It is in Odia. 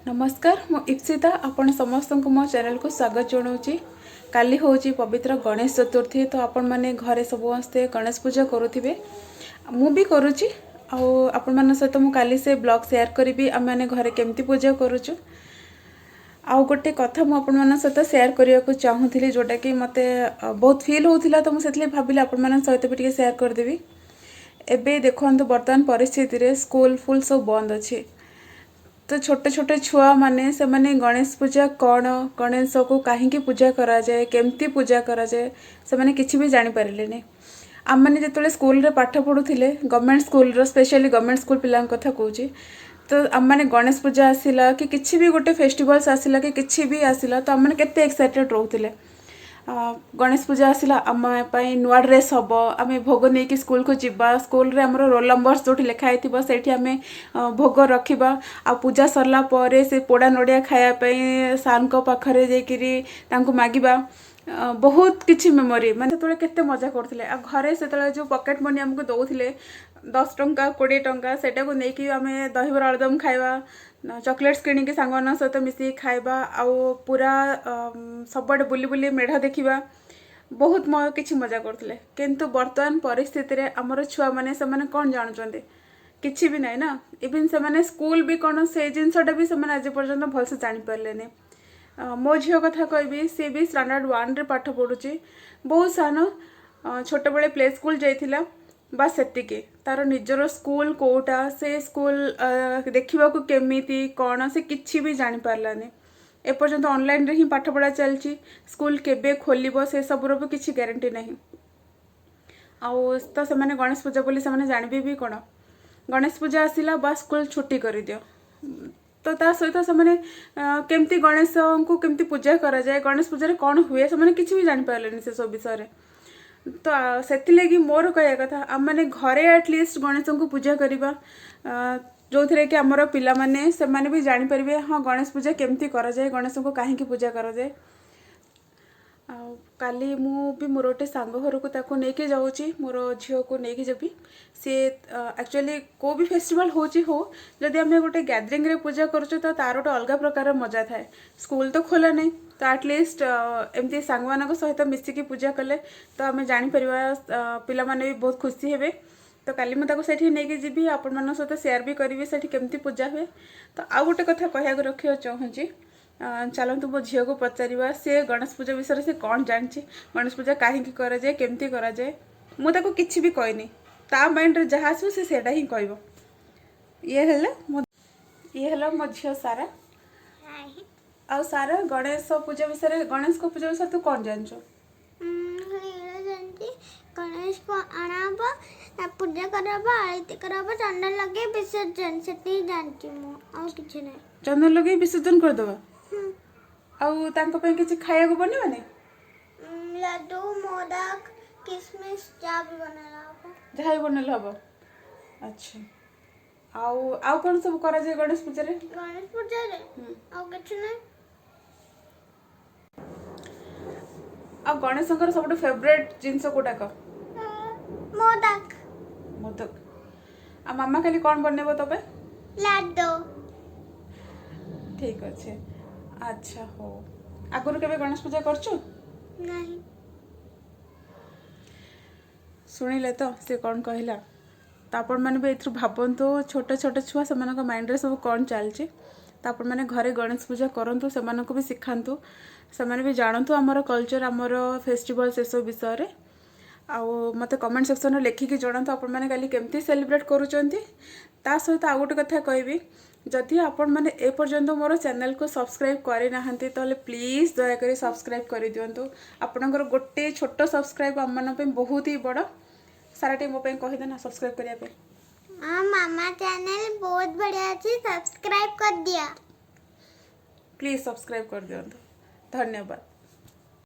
ନମସ୍କାର, ମୁଁ ଇପ୍ସିତା। ଆପଣ ସମସ୍ତଙ୍କୁ ମୋ ଚ୍ୟାନେଲକୁ ସ୍ୱାଗତ ଜଣାଉଛି। କାଲି ହେଉଛି ପବିତ୍ର ଗଣେଶ ଚତୁର୍ଥୀ। ତ ଆପଣମାନେ ଘରେ ସମସ୍ତେ ଗଣେଶ ପୂଜା କରୁଥିବେ, ମୁଁ ବି କରୁଛି। ଆଉ ଆପଣମାନଙ୍କ ସହିତ ମୁଁ କାଲି ସେ ବ୍ଲଗ୍ ସେୟାର କରିବି, ଆମେମାନେ ଘରେ କେମିତି ପୂଜା କରୁଛୁ। ଆଉ ଗୋଟେ କଥା ମୁଁ ଆପଣମାନଙ୍କ ସହିତ ସେୟାର କରିବାକୁ ଚାହୁଁଥିଲି, ଯେଉଁଟାକି ମୋତେ ବହୁତ ଫିଲ୍ ହେଉଥିଲା, ତ ମୁଁ ସେଥିଲାଗି ଭାବିଲି ଆପଣମାନଙ୍କ ସହିତ ବି ଟିକେ ସେୟାର କରିଦେବି। ଏବେ ଦେଖନ୍ତୁ, ବର୍ତ୍ତମାନ ପରିସ୍ଥିତିରେ ସ୍କୁଲ ଫୁଲ ସବୁ ବନ୍ଦ ଅଛି। ତ ଛୋଟ ଛୋଟ ଛୁଆମାନେ, ସେମାନେ ଗଣେଶ ପୂଜା କ'ଣ, ଗଣେଶକୁ କାହିଁକି ପୂଜା କରାଯାଏ, କେମିତି ପୂଜା କରାଯାଏ, ସେମାନେ କିଛି ବି ଜାଣିପାରିଲେନି। ଆମମାନେ ଯେତେବେଳେ ସ୍କୁଲରେ ପାଠ ପଢ଼ୁଥିଲେ, ଗଭର୍ଣ୍ଣମେଣ୍ଟ ସ୍କୁଲର, ସ୍ପେଶିଆଲି ଗଭର୍ଣ୍ଣମେଣ୍ଟ ସ୍କୁଲ ପିଲାଙ୍କ କଥା କହୁଛି, ତ ଆମମାନେ ଗଣେଶ ପୂଜା ଆସିଲା କି କିଛି ବି ଗୋଟେ ଫେଷ୍ଟିଭାଲ୍ସ ଆସିଲା କି କିଛି ବି ଆସିଲା, ତ ଆମମାନେ କେତେ ଏକ୍ସାଇଟେଡ଼ ରହୁଥିଲେ। ଗଣେଶ ପୂଜା ଆସିଲା, ଆମ ପାଇଁ ନୂଆ ଡ୍ରେସ୍ ହେବ, ଆମେ ଭୋଗ ନେଇକି ସ୍କୁଲକୁ ଯିବା, ସ୍କୁଲରେ ଆମର ରୋଲ୍ ନମ୍ବର୍ସ ଯେଉଁଠି ଲେଖା ହେଇଥିବ ସେଇଠି ଆମେ ଭୋଗ ରଖିବା, ଆଉ ପୂଜା ସରିଲା ପରେ ସେ ପୋଡ଼ା ନଡ଼ିଆ ଖାଇବା ପାଇଁ ସାର୍ଙ୍କ ପାଖରେ ଯାଇକିରି ତାଙ୍କୁ ମାଗିବା। ବହୁତ କିଛି ମେମୋରି। ମାନେ ସେତେବେଳେ କେତେ ମଜା କରୁଥିଲେ। ଆଉ ଘରେ ସେତେବେଳେ ଯେଉଁ ପକେଟ୍ ମନି ଆମକୁ ଦେଉଥିଲେ, 10 ଟଙ୍କା, 20 ଟଙ୍କା, ସେଇଟାକୁ ନେଇକି ଆମେ ଦହିବରା ଆଳୁଦମ ଖାଇବା, ଚକୋଲେଟ୍ସ କିଣିକି ସାଙ୍ଗମାନଙ୍କ ସହିତ ମିଶିକି ଖାଇବା, ଆଉ ପୁରା ସବୁଆଡ଼େ ବୁଲି ବୁଲି ମେଢ଼ ଦେଖିବା। ବହୁତ କିଛି ମଜା କରୁଥିଲେ। କିନ୍ତୁ ବର୍ତ୍ତମାନ ପରିସ୍ଥିତିରେ ଆମର ଛୁଆମାନେ, ସେମାନେ କ'ଣ ଜାଣୁଛନ୍ତି? କିଛି ବି ନାହିଁ ନା। ଇଭିନ୍ ସେମାନେ ସ୍କୁଲ ବି କ'ଣ, ସେ ଜିନିଷଟା ବି ସେମାନେ ଆଜି ପର୍ଯ୍ୟନ୍ତ ଭଲସେ ଜାଣିପାରିଲେନି। ମୋ ଝିଅ କଥା କହିବି, ସିଏ ବି ଷ୍ଟାଣ୍ଡାର୍ଡ଼ 1ରେ ପାଠ ପଢ଼ୁଛି, ବହୁତ ସାନ। ଛୋଟବେଳେ ପ୍ଲେ ସ୍କୁଲ ଯାଇଥିଲା, ବାସ୍ ସେତିକି। ତାର ନିଜର ସ୍କୁଲ କେଉଁଟା, ସେ ସ୍କୁଲ ଦେଖିବାକୁ କେମିତି କ'ଣ, ସେ କିଛି ବି ଜାଣିପାରିଲାନି। ଏପର୍ଯ୍ୟନ୍ତ ଅନଲାଇନରେ ହିଁ ପାଠପଢ଼ା ଚାଲିଛି। ସ୍କୁଲ କେବେ ଖୋଲିବ, ସେ ସବୁର ବି କିଛି ଗ୍ୟାରେଣ୍ଟି ନାହିଁ। ଆଉ ତ ସେମାନେ ଗଣେଶ ପୂଜା ବୋଲି ସେମାନେ ଜାଣିବେ ବି କ'ଣ? ଗଣେଶ ପୂଜା ଆସିଲା, ବା ସ୍କୁଲ ଛୁଟି କରିଦିଅ। ତ ତା ସହିତ ସେମାନେ କେମିତି ଗଣେଶଙ୍କୁ କେମିତି ପୂଜା କରାଯାଏ, ଗଣେଶ ପୂଜାରେ କ'ଣ ହୁଏ, ସେମାନେ କିଛି ବି ଜାଣିପାରିଲେନି ସେସବୁ ବିଷୟରେ। ତ ସେଥିଲାଗି ମୋର କହିବା କଥା, ଆମମାନେ ଘରେ ଆଟଲିଷ୍ଟ ଗଣେଶଙ୍କୁ ପୂଜା କରିବା, ଯୋଉଥିରେ କି ଆମର ପିଲାମାନେ, ସେମାନେ ବି ଜାଣିପାରିବେ, ହଁ, ଗଣେଶ ପୂଜା କେମିତି କରାଯାଏ, ଗଣେଶଙ୍କୁ କାହିଁକି ପୂଜା କରାଯାଏ। ଆଉ କାଲି ମୁଁ ବି ମୋର ଗୋଟେ ସାଙ୍ଗ ଘରକୁ ତାକୁ ନେଇକି ଯାଉଛି, ମୋର ଝିଅକୁ ନେଇକି ଯିବି। ସିଏ ଆକ୍ଚୁଆଲି କେଉଁ ବି ଫେଷ୍ଟିଭାଲ୍ ହେଉଛି ହଉ, ଯଦି ଆମେ ଗୋଟେ ଗ୍ୟାଦରିଂରେ ପୂଜା କରୁଛୁ, ତ ତାର ଗୋଟେ ଅଲଗା ପ୍ରକାରର ମଜା ଥାଏ। ସ୍କୁଲ ତ ଖୋଲା ନାହିଁ, ତ ଆଟଲିଷ୍ଟ ଏମିତି ସାଙ୍ଗମାନଙ୍କ ସହିତ ମିଶିକି ପୂଜା କଲେ ତ ଆମେ ଜାଣିପାରିବା, ପିଲାମାନେ ବି ବହୁତ ଖୁସି ହେବେ। ତ କାଲି ମୁଁ ତାକୁ ସେଇଠି ନେଇକି ଯିବି, ଆପଣମାନଙ୍କ ସହିତ ସେୟାର ବି କରିବି ସେଠି କେମିତି ପୂଜା ହୁଏ। ତ ଆଉ ଗୋଟେ କଥା କହିବାକୁ ରଖିବାକୁ ଚାହୁଁଛି। ଚାଲନ୍ତୁ ମୋ ଝିଅକୁ ପଚାରିବା, ସେ ଗଣେଶ ପୂଜା ବିଷୟରେ ସେ କ'ଣ ଜାଣିଛି, ଗଣେଶ ପୂଜା କାହିଁକି କରାଯାଏ, କେମିତି କରାଯାଏ। ମୁଁ ତାକୁ କିଛି ବି କହିନି, ତା ମାଇଣ୍ଡରେ ଯାହା ଆସିବ ସେ ସେଇଟା ହିଁ କହିବ। ଇଏ ହେଲା ମୋ ଝିଅ ସାରା। ଆଉ ସାରା, ଗଣେଶ ପୂଜା ବିଷୟରେ, ଗଣେଶଙ୍କ ପୂଜା ବିଷୟରେ ତୁ କ'ଣ ଜାଣିଛୁ? ଏଇଟା ଜାଣିଛି, ଗଣେଶକୁ ଅଣାହବ, ତା ପୂଜା କରାହବ, ଆଳତି କରାହବ, ଚନ୍ଦନ ଲଗେଇ ବିସର୍ଜନ। ସେତିକି ଜାଣିଛି ମୁଁ, ଆଉ କିଛି ନାହିଁ। ଚନ୍ଦନ ଲଗେଇ ବିସର୍ଜନ କରିଦେବା? ଆଉ ତାଙ୍କ ପାଇଁ କିଛି ଖାଇବାକୁ ବନେଇବାନି? ଲଡୁ, ମୋଦକ, କିସମିସ, ଯାହା ବି ବନେଇଲା ହବ। ଯାହା ବି ବନେଇଲେ ହବ। ଆଚ୍ଛା, ଆଉ ଆଉ କ'ଣ ସବୁ କରାଯାଏ ଗଣେଶ ପୂଜାରେ? ଗଣେଶ ପୂଜାରେ ଆଉ କିଛି ନାହିଁ। ଆଉ ଗଣେଶଙ୍କର ସବୁଠୁ ଫେଭରେଟ୍ ଜିନିଷ କୋଉଟା କହ? ମୋଦକ। ମୋଦକ। ଆଉ ମାମା କାଲି କ'ଣ ବନେଇବ ତୋ ପାଇଁ? ଲଡୁ। ଠିକ ଅଛି, ଆଚ୍ଛା ହଉ। ଆଗରୁ କେବେ ଗଣେଶ ପୂଜା କରିଛୁ? ନାହିଁ। ଶୁଣିଲେ ତ ସେ କ'ଣ କହିଲା? ତ ଆପଣମାନେ ବି ଏଥିରୁ ଭାବନ୍ତୁ, ଛୋଟ ଛୋଟ ଛୁଆ, ସେମାନଙ୍କ ମାଇଣ୍ଡରେ ସବୁ କ'ଣ ଚାଲିଛି। ତ ଆପଣମାନେ ଘରେ ଗଣେଶ ପୂଜା କରନ୍ତୁ, ସେମାନଙ୍କୁ ବି ଶିଖାନ୍ତୁ, ସେମାନେ ବି ଜାଣନ୍ତୁ ଆମର କଲଚର, ଆମର ଫେଷ୍ଟିଭାଲ୍, ସେସବୁ ବିଷୟରେ। ଆଉ ମୋତେ କମେଣ୍ଟ ସେକ୍ସନରେ ଲେଖିକି ଜଣାନ୍ତୁ ଆପଣମାନେ କାଲି କେମିତି ସେଲିବ୍ରେଟ୍ କରୁଛନ୍ତି। ତା ସହିତ ଆଉ ଗୋଟେ କଥା କହିବି, ଯଦି ଆପଣମାନେ ଏପର୍ଯ୍ୟନ୍ତ ମୋର ଚ୍ୟାନେଲକୁ ସବସ୍କ୍ରାଇବ୍ କରିନାହାନ୍ତି, ତାହେଲେ ପ୍ଲିଜ୍ ଦୟାକରି ସବସ୍କ୍ରାଇବ୍ କରିଦିଅନ୍ତୁ। ଆପଣଙ୍କର ଗୋଟେ ଛୋଟ ସବସ୍କ୍ରାଇବ୍ ଆମମାନଙ୍କ ପାଇଁ ବହୁତ ହି ବଡ଼। ସାରା, ଟିକେ ମୋ ପାଇଁ କହିଦେ ନା ସବସ୍କ୍ରାଇବ୍ କରିବା ପାଇଁ। ହଁ, ମାମା ଚ୍ୟାନେଲ ବହୁତ ବଢ଼ିଆ ଅଛି, ସବସ୍କ୍ରାଇବ କରିଦିଅ। ପ୍ଲିଜ୍ ସବସ୍କ୍ରାଇବ୍ କରିଦିଅନ୍ତୁ। ଧନ୍ୟବାଦ।